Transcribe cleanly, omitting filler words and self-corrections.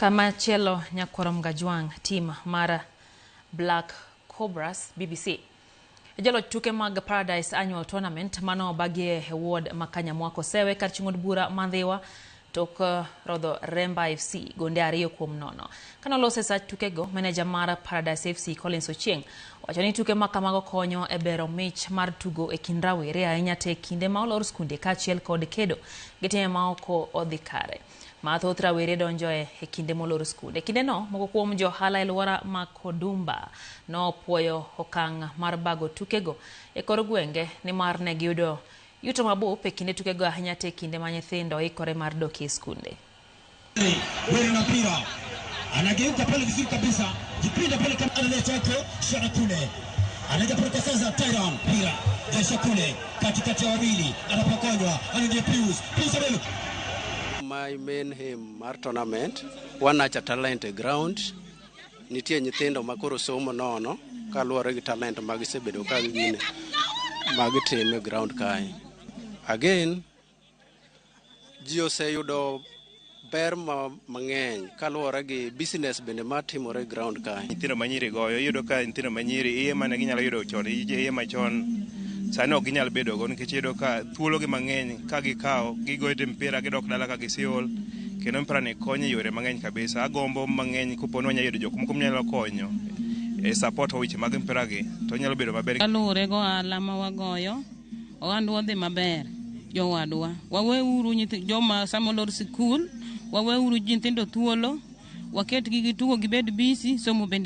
Kamachielo nyakwaro Mgajwang' tim mar Black Cobras BBC joloch tuke mag Paradise Annual Tournament mano obagie e ward ma Kanyamwako Sewe kar chung' od bura ma Ndhiwa tok rodho Remba FC gonde 2-0. Kanolose sach tukego, meneja mar Paradise FC Collins Ochieng wacho ni tuke ma kamago konyo e bero mich mar tugo e kind rawere ahinya te kinde ma olor skunde kaachiel kod kedo gi timbe ma ok odhi kare ma thoth rawere donjoe e kinde molor skunde. Kindeno, moko kuom jo ohala e alwora ma Kodumba nopuoyo okang' mar bago tukego e kor gwenge nimar ne giyudo yuto mabup e kinde tukego ahinya te kinde ma nyithindo ikore mar dok e skunde. Wele na mpira anageuka pale vizuri kabisa, jipinda pale kama analeta huko shana kule, anaenda pale kwa sasa Tyron mpira jasha kule katikati ya wawili, anapokonywa anaingia Pius Pius Abelo. My main aim mar tournament, wanacha talent e ground. Nitie nyithindo ma koro somo nono kaluwore gi talent ma gisebedo ka gine ma gitimo e ground kae. Again, ji oseyudo ber mang'eny kaluwore gi business bende matimore e ground kae. Nyithindo manyiri goyo iyudo ka nyithindo manyiri iye mane ginyalo yudo chon iye machon sani ok ginyal bedo go nikech iyudo ka thuologi mang'eny ka gikawo gigoyo mpira gidok dala ka giseol kendo mpira ni konyo e yore mang'eny kabisa. Agombo mang'eny kopo ni wanyalo yudo jok moko manyalo konyo e support weche mag mpira gi to nyalo bedo maber. Kaluwore go ohala ma wagoyo, ohandwa odhi maber jowadwa. Waweuru joma sama olor sikul, waweuru nyithindo thuolo, waketgi gitugo gibed busy, somo bende.